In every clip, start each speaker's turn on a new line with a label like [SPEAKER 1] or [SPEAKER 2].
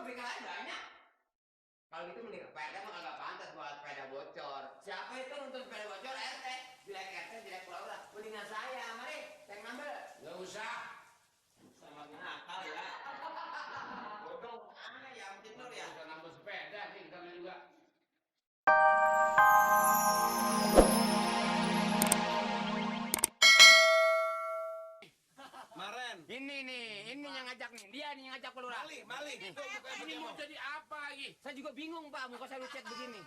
[SPEAKER 1] bengkel aja banyak. Kalau gitu mending PRT mah kagak pantas buat sepeda bocor. Siapa itu untuk sepeda bocor? RT. Jelek RT, jelek Laura. Mendingan saya, mari saya ngambil.
[SPEAKER 2] Nggak usah.
[SPEAKER 1] Sama nakal ya. Bodoh mana ya, tidur ya.
[SPEAKER 2] Kita nambah sepeda nih, kita juga.
[SPEAKER 3] Maren.
[SPEAKER 1] Ini yang ngajak nih. Dia nih yang ngajak Pak Lurah.
[SPEAKER 3] Mali.
[SPEAKER 2] Ini mau jadi apa lagi?
[SPEAKER 1] Saya juga bingung Pak, muka saya lucet begini.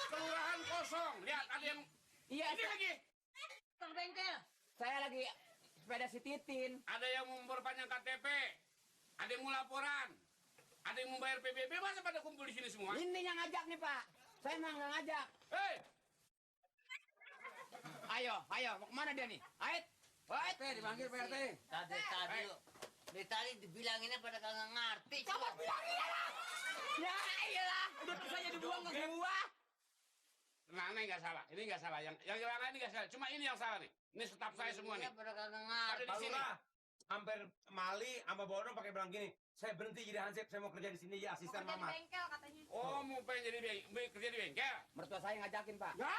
[SPEAKER 2] Kelurahan kosong. Lihat ada yang
[SPEAKER 1] Iya,
[SPEAKER 2] ini lagi.
[SPEAKER 1] Bang bengkel. Saya lagi sepeda si Titin.
[SPEAKER 2] Ada yang mau memperpanjang KTP. Ada yang mau laporan. Ada yang mau bayar PBB. Masa pada kumpul di sini semua?
[SPEAKER 1] Ini yang ngajak nih Pak. Saya mah nggak ngajak.
[SPEAKER 2] Hei,
[SPEAKER 1] Ayo, mau kemana dia nih? Ait,
[SPEAKER 3] Dipanggil PRT.
[SPEAKER 4] Tadi lu. Dari tadi dibilanginnya pada kagak ngerti.
[SPEAKER 1] coba bilangin lah. Ya iyalah, udah saya dibuang ke gua.
[SPEAKER 2] nah ini nggak salah. Ini nggak salah. Yang lain ini nggak salah. Cuma ini yang salah nih. Ini staf saya semua nih.
[SPEAKER 4] Iya, pada kagak
[SPEAKER 2] Ada
[SPEAKER 4] ngerti.
[SPEAKER 2] di sini.
[SPEAKER 3] Hampir Mali sama Bodong pakai bilang gini. Saya berhenti jadi hansip, saya mau kerja di sini ya asisten
[SPEAKER 5] Mau kerja di
[SPEAKER 3] mama.
[SPEAKER 5] bengkel katanya.
[SPEAKER 2] Oh, mau pengen jadi kerja di bengkel?
[SPEAKER 1] Mertua saya ngajakin Pak.
[SPEAKER 2] Nah,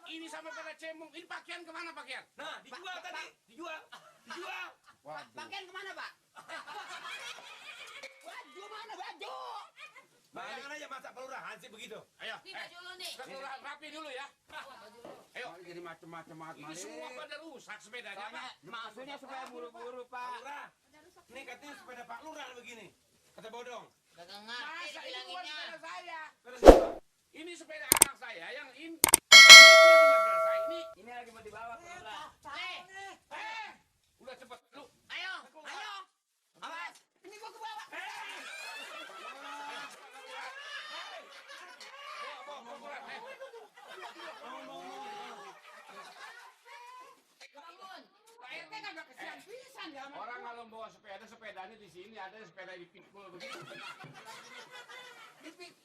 [SPEAKER 2] ini sampai pada cemong. Ini pakaian kemana pakaian?
[SPEAKER 3] Nah, dijual tadi, dijual.
[SPEAKER 1] Pakaian kemana Pak? Baju mana baju?
[SPEAKER 3] Bayangkan aja masa pelurah hansip begitu.
[SPEAKER 2] Ayo,
[SPEAKER 5] Ini baju lu nih.
[SPEAKER 2] kita keluar rapi dulu ya. Ayo,
[SPEAKER 3] Jadi macam-macam banget
[SPEAKER 2] ini semua pada rusak sepedanya,
[SPEAKER 1] Soalnya
[SPEAKER 2] Pak.
[SPEAKER 1] maksudnya supaya buru-buru Pak.
[SPEAKER 3] Lurah, ini katanya sepeda Pak Lurah begini. Kata Bodong.
[SPEAKER 4] Kagak ngerti
[SPEAKER 2] Masa ini bukan
[SPEAKER 4] dibilanginnya.
[SPEAKER 2] sepeda saya?
[SPEAKER 3] Sepeda siapa?
[SPEAKER 2] Ini sepeda anak saya yang ini juga selesai.
[SPEAKER 1] Ini lagi mau dibawa ke Lurah.
[SPEAKER 2] Udah cepet lu.
[SPEAKER 1] Ayo. Awas. Ini gua ke bawah.
[SPEAKER 5] Bangun.
[SPEAKER 1] Pak RT kagak kesian pisan ya.
[SPEAKER 2] Orang kalau bawa sepeda, sepedanya di sini ada sepeda dipikul begitu.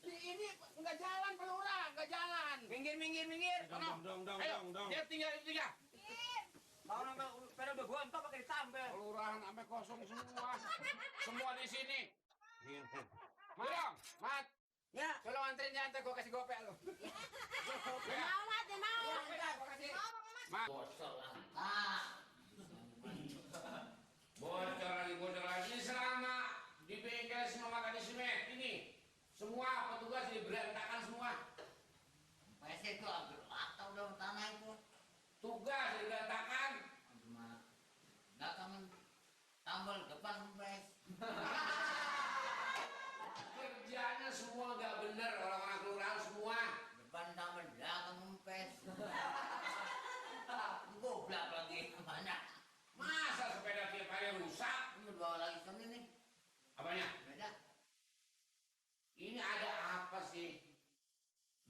[SPEAKER 1] Ini nggak jalan Pak Lurah, nggak jalan. Minggir.
[SPEAKER 3] Dong.
[SPEAKER 2] Dia tinggal di tiga.
[SPEAKER 1] Mau nambah sepeda udah gontok pakai ditambel.
[SPEAKER 2] Kelurahan sampai kosong semua. Semua di sini. Bodong, Mat.
[SPEAKER 1] Ya, tolong anterin jangan gua kasih gopek lu.
[SPEAKER 5] Mau mat, ya mau.
[SPEAKER 1] Gua kasih.
[SPEAKER 2] Mat.
[SPEAKER 4] Bocor lah.
[SPEAKER 2] Bocor lagi. Ini selama di bengkel semua makan di semen. Ini semua petugas jadi berantakan semua.
[SPEAKER 4] PC itu hampir rata udah tanah itu.
[SPEAKER 2] Tugas jadi berantakan.
[SPEAKER 4] Cuma nggak kamu tambal depan kempes.
[SPEAKER 2] Kerjanya semua nggak bener, orang-orang kelurahan semua.
[SPEAKER 4] Depan tambal belakang kempes. Goblok lagi banyak.
[SPEAKER 2] Masa sepeda tiap hari rusak?
[SPEAKER 4] Ini bawa lagi sini nih.
[SPEAKER 2] Apanya?
[SPEAKER 4] Beda.
[SPEAKER 2] Ini ada apa sih?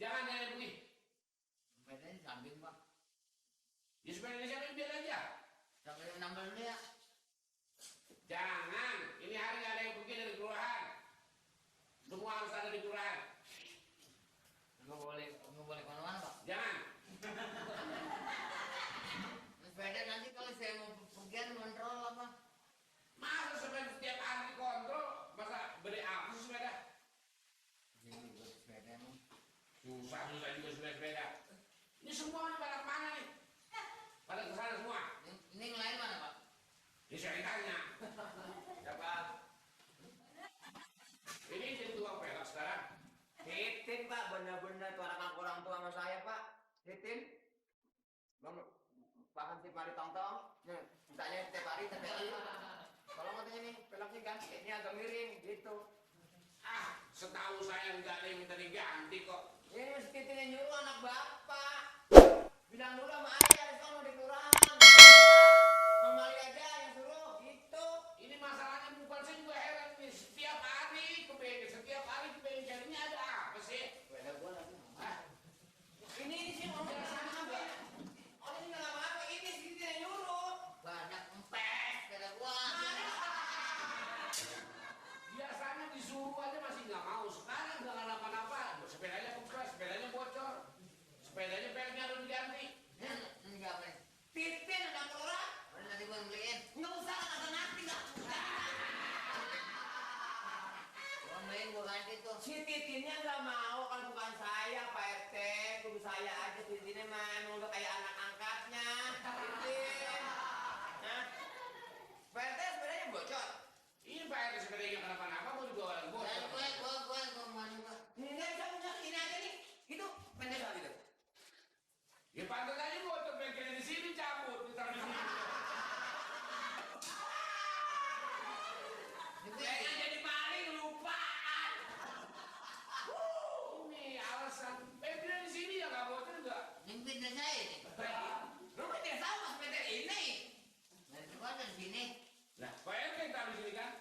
[SPEAKER 2] Jangan begini.
[SPEAKER 4] Sepedanya di samping Pak.
[SPEAKER 2] Di sepeda ini siapa yang biar aja?
[SPEAKER 4] Sampai nambal dulu ya.
[SPEAKER 2] Jangan. Ini hari nggak ada yang pergi dari kelurahan. Semua harus ada di kelurahan.
[SPEAKER 4] Nggak boleh kemana-mana Pak.
[SPEAKER 2] Jangan.
[SPEAKER 4] Sepeda nanti kalau saya mau pergian kontrol apa?
[SPEAKER 2] Masa sepeda setiap hari dikontrol? Masa beri apa sih sepeda?
[SPEAKER 4] Jadi buat sepeda emang.
[SPEAKER 2] Susah juga sepeda. Ini semua pada kemana nih? Pada kesana semua.
[SPEAKER 4] Ini yang lain mana Pak?
[SPEAKER 2] Ini saya ditanya. Siapa? Ini jadi tukang pelak sekarang.
[SPEAKER 1] Titin Pak, bener-bener tuh anak orang tua sama saya Pak. Titin. Bang, Pak Hansip mari tong-tong. Nih, mintanya setiap hari. Kalau katanya nih, pelaknya ganti, ini agak miring gitu.
[SPEAKER 2] Ah, setahu saya nggak ada yang minta diganti kok.
[SPEAKER 1] Ini si Titin yang nyuruh anak bapak. Bilang dulu sama ayah di sana di kelurahan. Memali aja yang suruh, gitu.
[SPEAKER 2] Ini masalahnya bukan saya juga heran nih. Setiap hari ke bengkel ini ada apa sih?
[SPEAKER 1] Beda gua lagi.
[SPEAKER 2] Hah?
[SPEAKER 1] Ini sih orang sama apa? Orang ini nggak apa-apa, ini si Titin yang nyuruh.
[SPEAKER 4] Banyak kempes sepeda gua.
[SPEAKER 2] Biasanya disuruh aja masih nggak mau. Sekarang nggak kenapa-napa. Sepedanya kempes, sepedanya bocor.
[SPEAKER 1] si Titinnya nggak mau kalau bukan saya, Pak RT. Kudu saya aja, Titinnya mah udah kayak anak angkatnya. Titin. Hah? Pak RT sebenarnya bocor.
[SPEAKER 2] Ini Pak RT sepedanya kenapa-napa, mau juga orang
[SPEAKER 4] Dan
[SPEAKER 2] bocor.
[SPEAKER 4] gue mau juga.
[SPEAKER 1] Ini nggak bisa punya ini aja nih. Itu pendek kali itu.
[SPEAKER 2] Ya pantas aja bocor bengkelnya di sini cabut, ditaruh di sini. Kayaknya jadi maling lupaan. Ini alasan. Bengkelnya di sini ya nggak bocor juga.
[SPEAKER 4] Yang pindah saya ini.
[SPEAKER 1] Lu kan tidak tahu mas pendek ini.
[SPEAKER 4] Dan coba dari sini.
[SPEAKER 2] Nah, Pak RT yang taruh di sini kan?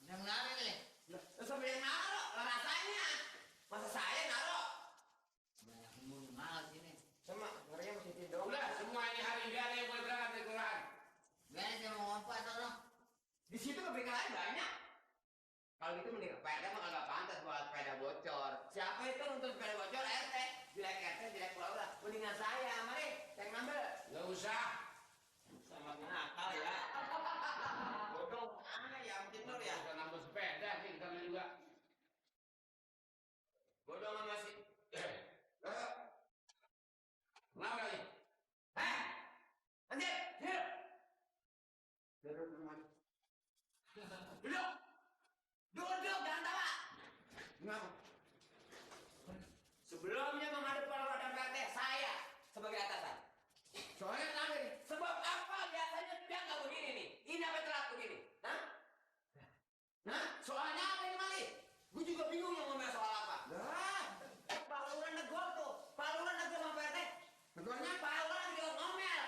[SPEAKER 4] Udah ngelari kali.
[SPEAKER 1] Terus sampai yang naro, lah rasanya. Masa saya naro?
[SPEAKER 4] Banyak yang mahal sini.
[SPEAKER 1] Sama, ngerinya masih tidur.
[SPEAKER 2] Udah, semua ini hari ini ada yang boleh berangkat dari kelurahan.
[SPEAKER 4] Biar saya mau ngompat atau
[SPEAKER 1] Di situ kebaikan lain banyak. Kalau gitu mending sepeda mah kagak pantas buat sepeda bocor. Siapa itu untuk sepeda bocor? RT. Jelek RT, jelek Laura. Mendingan saya, mari, saya ngambil.
[SPEAKER 2] Nggak usah.
[SPEAKER 1] Sama nakal ya. Bodoh mana ya, tidur ya.
[SPEAKER 2] Kita nambah sepeda sih, kita beli juga.
[SPEAKER 1] Bodoh sama masih.
[SPEAKER 2] Kenapa nih?
[SPEAKER 1] Hah? Anjir, duduk. Duduk, teman. Duduk. Duduk, jangan tawa. Kenapa? Sebelumnya menghadap para wadah PRT, saya sebagai atasan. Soalnya kenapa nih? Sebab apa biasanya dia nggak begini nih? Ini apa telat begini? Hah? Hah? Soalnya apa ini Mali? Gue juga bingung yang ngomel soal apa. Lah, Pak Lurah negor tuh. Pak Lurah negor sama PRT. Negornya Pak Lurah juga ngomel.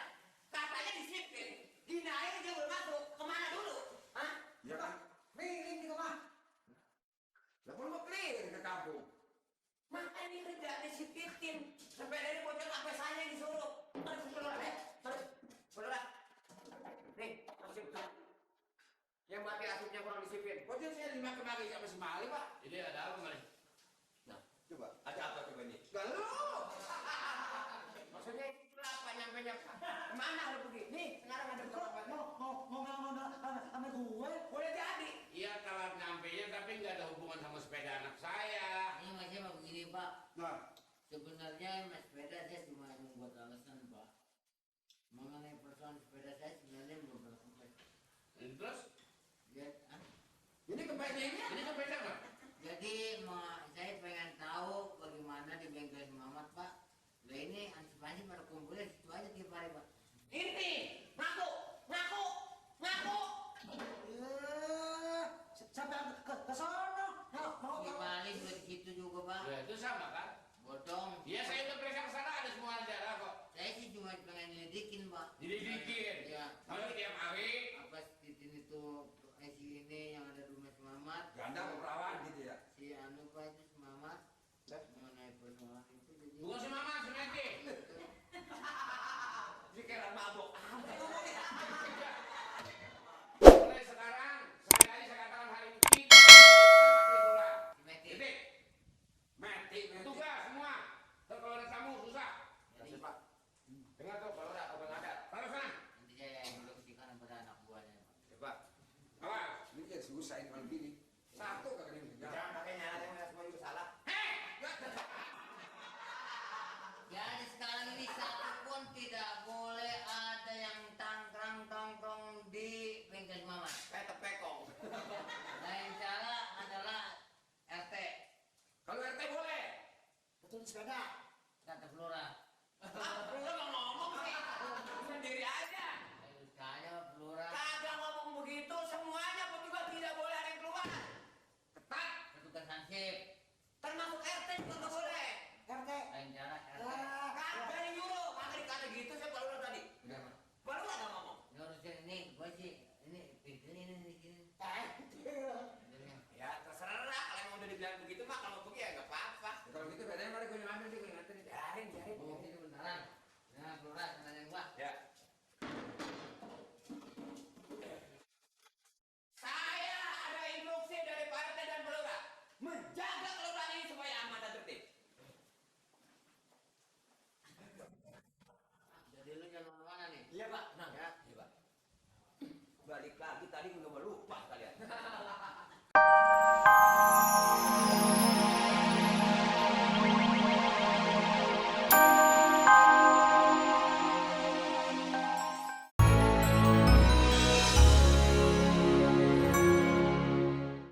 [SPEAKER 1] Katanya disiplin. Gini aja dia belum masuk. Kemana dulu? Hah? Ya kan? Keliling di rumah. Lah pun mau keliling ke kampung. Makanya ini kerja disiplin. Sampai dari bocor sampai saya yang disuruh. Aduh, Saudara. Nih, masih betul. Yang mati asupnya kurang disiplin.
[SPEAKER 2] Bocor saya lima kemari sama si Mali, Pak. Jadi ada apa kali?
[SPEAKER 1] Nah, coba. Ada apa coba ini? Lalu. Maksudnya itulah apa nyampe-nyampe. Kemana lu pergi? Nih, sekarang ada berapa? Sama gue. Boleh jadi.
[SPEAKER 2] Iya telat nyampenya tapi nggak ada hubungan sama sepeda anak saya.
[SPEAKER 4] ini masih mau begini Pak.
[SPEAKER 3] Nah,
[SPEAKER 4] Sebenarnya mas sepeda saya cuma membuat alasan Pak. Mengenai persoalan sepeda saya sebenarnya belum pernah sampai.
[SPEAKER 2] Terus
[SPEAKER 4] Ya,
[SPEAKER 1] Ini kebaiknya.
[SPEAKER 2] ini sepeda nggak?
[SPEAKER 4] jadi saya pengen tahu bagaimana di bengkel Mamat Pak. Lah ini antisipasi pada kumpulnya situ aja tiap hari Pak.
[SPEAKER 1] Ini ngaku, ngaku, ngaku. Siapa yang ke sono?
[SPEAKER 4] Gimana juga di situ juga Pak.
[SPEAKER 2] Ya itu sama kan?
[SPEAKER 4] Bodong.
[SPEAKER 2] Iya saya udah periksa ke sana ada semua darah kok.
[SPEAKER 4] Saya sih cuma pengen nyelidikin Pak.
[SPEAKER 2] Didikin.
[SPEAKER 4] Ya.
[SPEAKER 2] Kalau tiap hari
[SPEAKER 4] Apa titin itu si ini yang ada di rumah Mamat.
[SPEAKER 3] ganda mau perawan gitu ya.
[SPEAKER 4] Si anu Pak itu Mamat. Mengenai persoalan itu jadi.
[SPEAKER 2] bukan si Mama, si Meti.
[SPEAKER 1] Dia kayak mabok. Apa ngomongnya?
[SPEAKER 2] Mulai sekarang, sekali lagi saya katakan hari ini kita kelurahan.
[SPEAKER 4] Si Meti.
[SPEAKER 2] Titik. Meti. Tugas semua. Ntar kalau ada tamu susah.
[SPEAKER 4] Jadi
[SPEAKER 1] Pak. Dengar tuh kalau ada.
[SPEAKER 2] Taruh sana.
[SPEAKER 4] nanti saya yang mendoksikan kepada anak buahnya Pak.
[SPEAKER 1] Coba.
[SPEAKER 2] Awas.
[SPEAKER 3] Ini kan susah ini kalau begini. Satu kagak ada yang bisa jalan.
[SPEAKER 1] Jangan pakai nyala yang semua itu salah.
[SPEAKER 4] Jadi sekarang ini satu pun tidak boleh ada yang tongkrong di bengkel Mamat.
[SPEAKER 1] Kayak tepekong.
[SPEAKER 4] Lain cara adalah RT.
[SPEAKER 1] Kalau RT boleh. Betul sepeda.
[SPEAKER 4] Kata Flora.
[SPEAKER 1] Lu nggak ngomong sih. Sendiri aja.
[SPEAKER 4] Saya Flora.
[SPEAKER 1] Kagak ngomong begitu. Semuanya petugas tidak boleh ada yang keluar. Ketat.
[SPEAKER 4] Petugas hansip.
[SPEAKER 1] Termasuk RT juga nggak boleh. RT.
[SPEAKER 4] Lain cara RT.
[SPEAKER 1] Kagak yang nyuruh. Kagak dikata gitu. Saya baru tadi.
[SPEAKER 4] Udah Pak.
[SPEAKER 1] Baru nggak ngomong.
[SPEAKER 4] Ngurusin ini, gue sih ini pintu ini di sini.
[SPEAKER 1] Ya terserah. Kalau emang udah dibilang begitu mah kalau pergi ya nggak apa-apa.
[SPEAKER 3] Ya, kalau gitu bedanya mari gue ngambil deh, gue nganterin.
[SPEAKER 1] Biarin.
[SPEAKER 4] Oh, ini bentaran. Nah, Flora, tanya gua.
[SPEAKER 1] Ya. Saya ada instruksi dari Pak RT dan Pelura menjaga kelurahan ini supaya aman dan tertib.
[SPEAKER 4] Jadi lu jangan kemana-mana nih.
[SPEAKER 1] Iya Pak. Nah,
[SPEAKER 4] Ya.
[SPEAKER 1] iya Pak. Balik lagi tadi nggak malu.